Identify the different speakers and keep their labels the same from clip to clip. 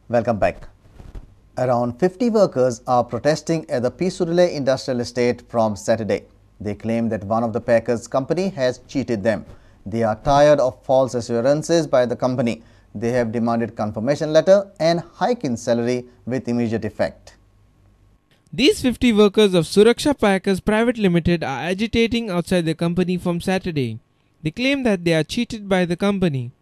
Speaker 1: Welcome back. Around 50 workers are protesting at the Pissurlem Industrial Estate from Saturday. They claim that one of the packers' company has cheated them. They are tired of false assurances by the company. They have demanded confirmation letter and hike in salary with immediate effect.
Speaker 2: These 50 workers of Suraksha Packers Private Limited are agitating outside the company from Saturday. They claim that they are cheated by the company.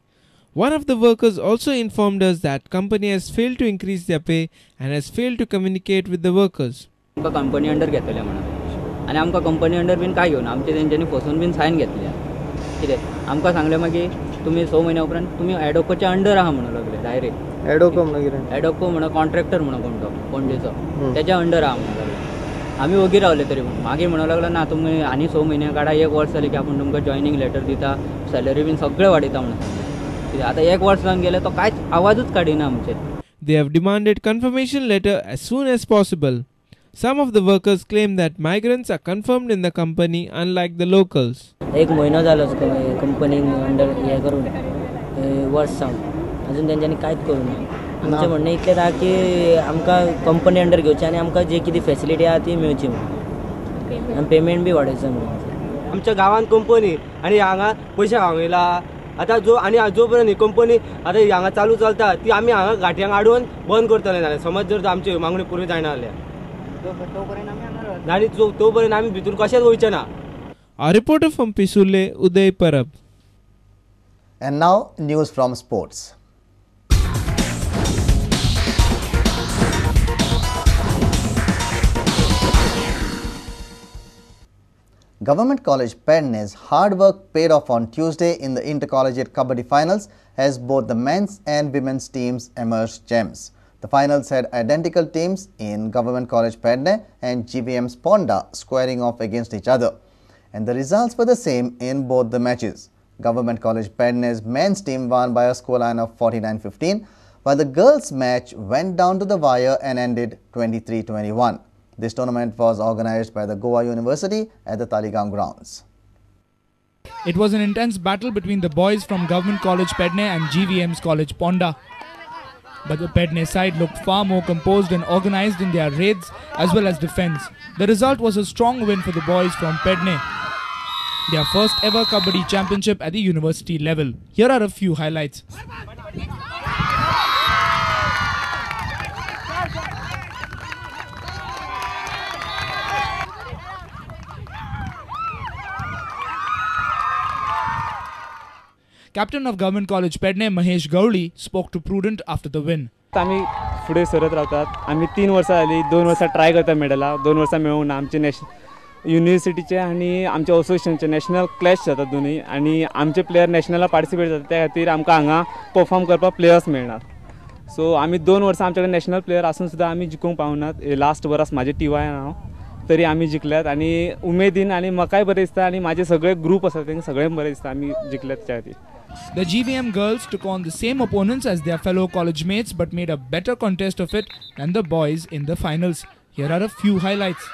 Speaker 2: One of the workers also informed us that company has failed to increase their pay and has failed to communicate with the workers.
Speaker 3: आमकां company under घेतले म्हणून आनी आमकां company under बीन काय घेवन आमचे तेंच्यांनी फसून बीन सायन घेतल्या कितें आमकां सांगलें मागीर तुमी 6 म्हयन्या उपरांत तुमी एडोकोच्या अंडर आहा म्हणून लागले डायरेक्ट
Speaker 4: एडोको म्हणून कितें
Speaker 3: एडोको म्हणून कॉन्ट्रॅक्टर म्हणून कोण तो पणजेचो तेच्या अंडर आहा म्हणून लागले. आमी ओगी रावले तरी पूण मागीर म्हणून लागलो ना तुमी आनी 6 म्हयने काडा 1 वर्स जालें की आपूण तुमकां जॉयनींग लेटर दिता सॅलरी बीन सगळें वाडयता म्हणून सांगलें. आतां 1 वर्स जावन गेलें तो कांयच आवाजूच काडिना आमचेर.
Speaker 2: They have demanded confirmation letter as soon as possible. Some of the workers claim that migrants are confirmed in the company unlike the locals.
Speaker 5: 1 म्हयनो जालो कंपनीक अंडर हें करून वर्स जावन अजून तेंच्यांनी कांयच करूं ना. आमचें म्हणणें इतलेंच आहा की आमकां कंपनी अंडर घेवची आनी आमकां जी कितें फेसिलिटी आहा ती मेळची म्हणून आनी पेमेंट बी वाडयचो म्हणून.
Speaker 6: आमच्या गांवांत कंपनी आनी हांगा पयशे खावंक येयला. आतां जो आनी जो पर्यंत ही कंपनी आतां हांगा चालू चलता ती आमी हांगा घाटयांक हाडून बंद करतले जाल्यार समज जर आमची मागणी पुरी जायना जाल्यार आनी तो पर्यंत आमी भितर कशेंच वयचे ना.
Speaker 2: A reporter from Pissurlem, Uday Parab.
Speaker 1: And now news from sports. Government College Pedne's hard work paid off on Tuesday in the Intercollegiate Kabaddi Finals as both the men's and women's teams emerged champs. The finals had identical teams in Government College Pedne and GVM's Ponda squaring off against each other. And the results were the same in both the matches. Government College Pedne's men's team won by a scoreline of 49-15, while the girls' match went down to the wire and ended 23-21. This tournament was organized by the Goa University at the Taleigao grounds.
Speaker 7: It was an intense battle between the boys from Government College Pedne and GVM's College Ponda. But the Pedne side looked far more composed and organized in their raids as well as defense. The result was a strong win for the boys from Pedne. Their first ever Kabaddi championship at the university level. Here are a few highlights. Captain of Government College Pedne, Mahesh Gauli, spoke to Prudent after the win.
Speaker 8: आमी फुडें सरत रावतात. आमी 3 वर्सां जालीं, 2 वर्सां try करता medulla, 2 वर्सां मेळूंक ना. आमचे युनिवर्सिटीचे आनी आमच्या असोसिएशनचे नॅशनल क्लॅश जाता दोनूय आनी आमचे प्लेयर नॅशनला पार्टिसिपेट जाता, त्या खातीर आमकां हांगा परफॉर्म करपाक प्लेयर्स मेळनात. सो आमी 2 वर्सां आमचे कडेन नॅशनल प्लेयर आसून सुद्दां आमी जिखूंक पावनात. लास्ट वर्स म्हाजे टीवायन हांव तरी आमी जिखल्यात आनी उमेदीन आनी म्हाकाय बरें दिसता आनी म्हाजे सगळे ग्रूप आसा तांकां सगळें बरें दिसता आमी जिखल्यात त्या खातीर.
Speaker 7: The GVM girls took on the same opponents as their fellow college mates but made a better contest of it than the boys in the finals. Here are a few highlights.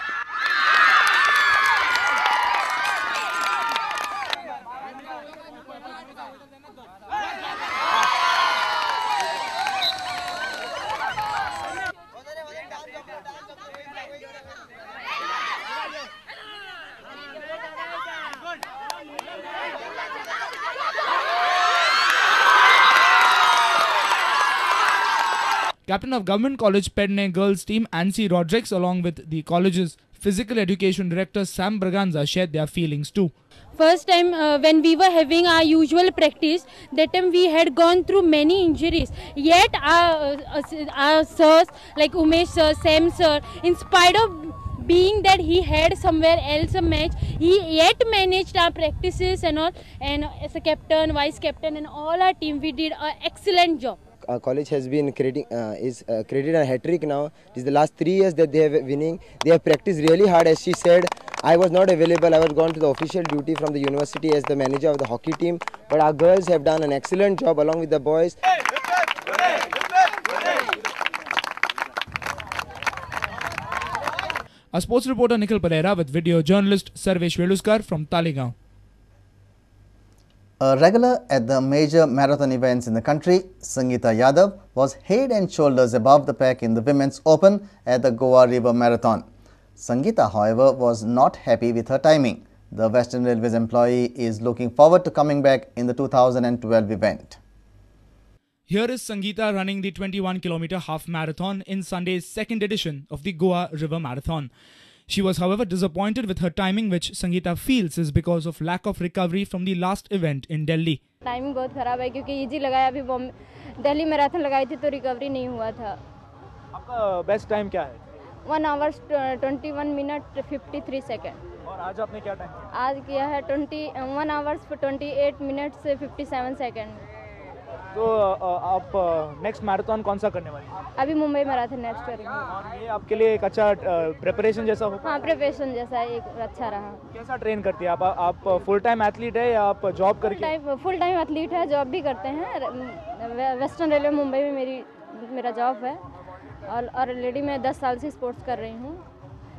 Speaker 7: Captain of Government College Pedne girls team Ansi Rodriguez along with the college's physical education director Sam Braganza shared their feelings too.
Speaker 9: First time when we were having our usual practice, that time we had gone through many injuries. Yet our sirs like Umesh sir, Sam sir, in spite of being that he had somewhere else a match, he yet managed our practices and all. And as a captain, vice captain and all our team, we did an excellent job.
Speaker 4: Our college has been creating created a hat-trick now. It is the last 3 years that they have winning. They have practiced really hard. As she said, I was not available. I was gone to the official duty from the university as the manager of the hockey team. But our girls have done an excellent job along with the boys.
Speaker 7: Our sports reporter Nikhil Pereira with video journalist Sarvesh Veluskar from Taleigao.
Speaker 1: A regular at the major marathon events in the country, Sangeeta Yadav was head and shoulders above the pack in the Women's Open at the Goa River Marathon. Sangeeta, however, was not happy with her timing. The Western Railways employee is looking forward to coming back in the 2012 event.
Speaker 7: Here is Sangeeta running the 21-kilometer half marathon in Sunday's second edition of the Goa River Marathon. She was, however, disappointed with her timing, which Sangeeta feels is because of lack of recovery from the last event in Delhi.
Speaker 10: Timing बहुत खराब है क्योंकि easy लगाया, अभी बॉम्बे दिल्ली marathon लगाई थी तो recovery नहीं हुआ था।
Speaker 11: आपका बेस्ट टाइम क्या है?
Speaker 10: 1 hour 21 minute 53 second.
Speaker 11: और आज आपने क्या टाइम किया?
Speaker 10: आज किया है 21 hours 28 minutes 57 second.
Speaker 11: तो आप नेक्स्ट मैराथन कौन सा करने वाली हैं?
Speaker 10: अभी मुंबई मैराथन नेक्स्ट करेंगे।
Speaker 11: और ये आपके लिए एक अच्छा प्रिपरेशन जैसा हो?
Speaker 10: हाँ, प्रिपरेशन जैसा एक अच्छा रहा।
Speaker 11: कैसा ट्रेन करती है आप? आप फुल टाइम एथलीट है या आप जॉब करके?
Speaker 10: फुल टाइम एथलीट है, जॉब भी करते हैं। वेस्टर्न रेलवे मुंबई में मेरा जॉब है और ऑलरेडी मैं 10 साल से स्पोर्ट्स कर रही हूँ,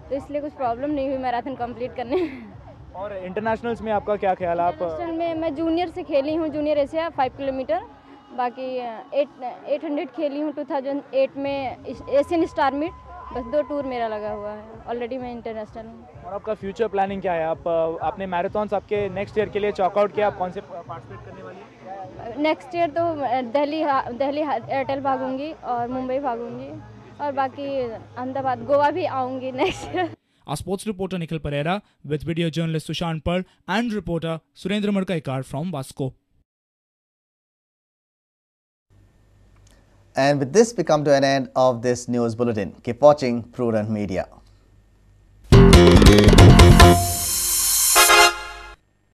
Speaker 10: तो इसलिए कुछ प्रॉब्लम नहीं हुई मैराथन कम्प्लीट करने में।
Speaker 11: और इंटरनेशनल्स में आपका क्या ख्याल है? आप
Speaker 10: इंटरनेशनल में मैं जूनियर से खेली हूँ, जूनियर एशिया 5 किलोमीटर, बाकी 800 खेली हूँ 2008 में एशियन स्टार मीट। बस 2 टूर मेरा लगा हुआ है, ऑलरेडी मैं इंटरनेशनल हूँ।
Speaker 11: और आपका फ्यूचर प्लानिंग क्या है? आप आपने मैराथन्स आपके नेक्स्ट ईयर के लिए चॉकआउट किया, आप कौन से पार्टिसिपेट करने वाली हैं?
Speaker 10: नेक्स्ट ईयर तो दिल्ली एयरटेल भागूंगी और मुंबई भागूंगी और बाकी अहमदाबाद गोवा भी आऊँगी next year.
Speaker 7: Our sports reporter Nikhil Pereira with video journalist Sushant Pal and reporter Surendra Madkaikar from Vasco.
Speaker 1: And with this, we come to an end of this news bulletin. Keep watching Prudent Media.